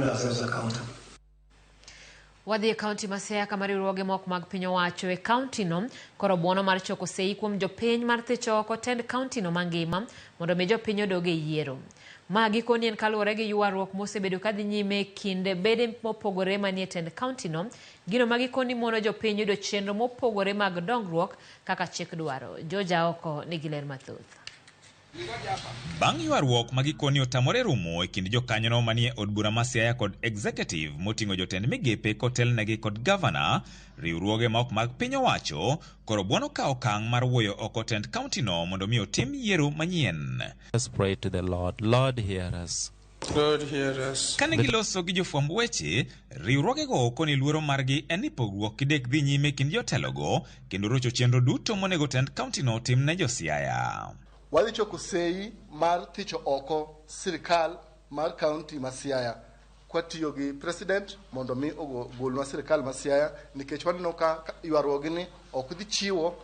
hold ourselves accountable. Wadhi e kaunti ma Siaya kama riwruoge moko mag piny owacho e kaunti no koro buono mar choko sei kuom jopiny mar thicho oko tend kaunti no mangima mondo mi jopiny odog e yiero. Ma gikoni en kaluwore gi ywaruok mosebedo kadhi nyime e kind bede mopogore manie tend kaunti no, gino ma gikoni mono jopiny yudo chenro mopogore mag dongruok kaka chik dwaro. George Aoko nigi ler mathoth. Bang' ywaruok ma gikoni otamore rumo e kind jokanyono manie od bura ma Siaya kod executive moting'o jotend migepe kotelnegi kod gavana, riwruoge ma ok mag piny owacho koro buono kawo okang' mar wuoyo oko tend kauntino mondo mi otim yiero manyien. Let's pray to the Lord. Lord, hear us. Lord, hear us. Kane giloso gi jofwamb weche, riwruogego koni luoro margi en ni pogruok kidek dhi nyime kind jotelogo kendo rocho chenro duto monego tend kauntino otim ne jo-Siaya. Wadhi choko sei mar thicho oko sirikal mar kaunti ma Siaya kwatiyo gi president mondo mi ogolnwa sirikal ma Siaya nikech waneno ka ywaruogni ok dhi chiwo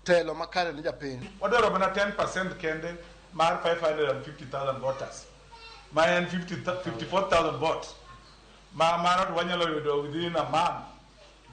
telo makare ne japiny. Wadwaro mana 10% kende mar 550,000 voters ma en 54,000 votes ma mano to wanyalo yudo within a month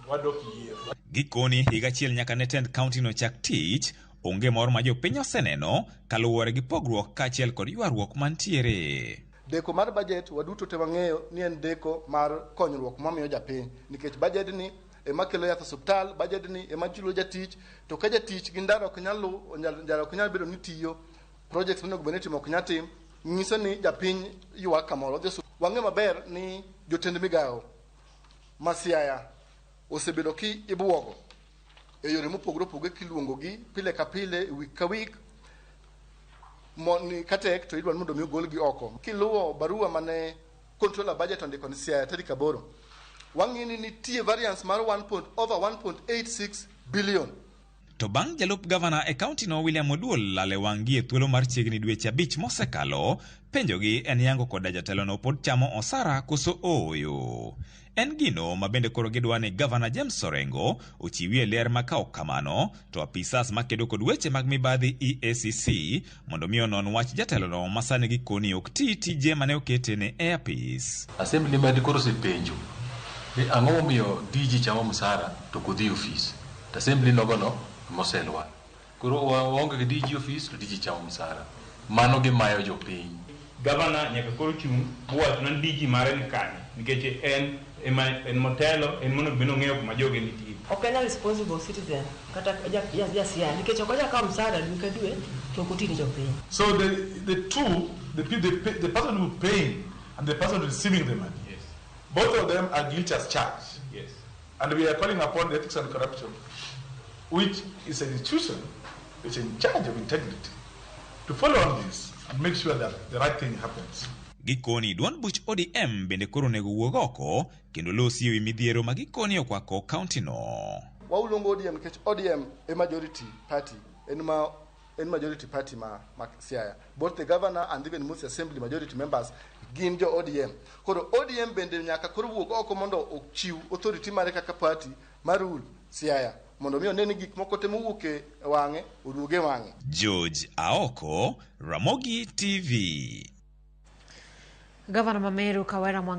wadok yiero. Gikoni higa achiel nyaka ne tend kauntino chak tich, onge mor ma jopiny oseneno kaluwore gi pogruok kaachiel kod ywaruok mantiere. Deko mar budget waduto te wang'eyo ni en deko mar konyruok mwamiyo japiny nikech budget ni ema kelo yath osiptal, budget ni ema chulo jatich, to ka jatich gi ndara ok nyal luw, ndara ok nyal bedo ni tiyo, projects monego bed ni itimo ok nyal tim, nyiso ni japiny ywak kamoro. Wang'eyo maber ni jotend migawo ma Siaya osebedo ki ibuogo e yore mopogore opogore kiluongo gi pile ka pile, week ka week, ni katek to idwa ni mondo mi ogolgi oko. Kiluwo barua mane controller budget ondiko ni Siaya tarik 8, wang'iyo ni nitie variance mar 1 over 1.86 billion. To bang' jalup gavana e kauntino William Oduol lal e wang'gi e thuolo mar chiegni dweche 5 mosekalo, penjogi en yango koda jatelono pod chamo osara koso ooyo. En gino ma bende koro gidwa ni gavana James Orengo ochiwie ler ma ka ok kamano to apisas makedo kod weche mag mibadhi EACC mondo mi onon wach jatelono ma sani gikoni ok ti tije mane okete ne e apis. Assembly ma koro osepenjo ni ang'o momiyo DG chamo msara to ok odhi e ofis. To assembly nogono moselwar. Koro waonge gi DG ofis to DG chamo msara. Mano gimayo jopiny. Gavana nyaka koro chung' mowach na DG mare ni kanye nikech en ema en motelo en monego bed ni ong'eyo kuma joge nitie. Ok en a responsible citizen kata ja Siaya nikech ok onyal kawo msaada dwe ka dwe to ok oti ne jopiny. So the two, the person who paying and the person receiving the money, yes, both of them are guilty as charged. Yes. And we are calling upon the Ethics and Corruption, which is an institution which is in charge of integrity, to follow on this and make sure that the right thing happens. Gikoni duond buch ODM bende koro onego wuog oko kendo losi ewi midhiero ma gikoni okwako kaunti no. Waluongo ODM nikech ODM e majority party, en majority party ma Siaya. Both the governor and even most assembly majority members gin jo ODM. Koro ODM bende nyaka koro wuog oko mondo ochiw authority mare kaka party mar rule Siaya mondo mi one ni gik moko te mowuok e wang'e oduog e wang'e. George Aoko, Ramogi TV. Gavana ma Meru Kawera Mwangi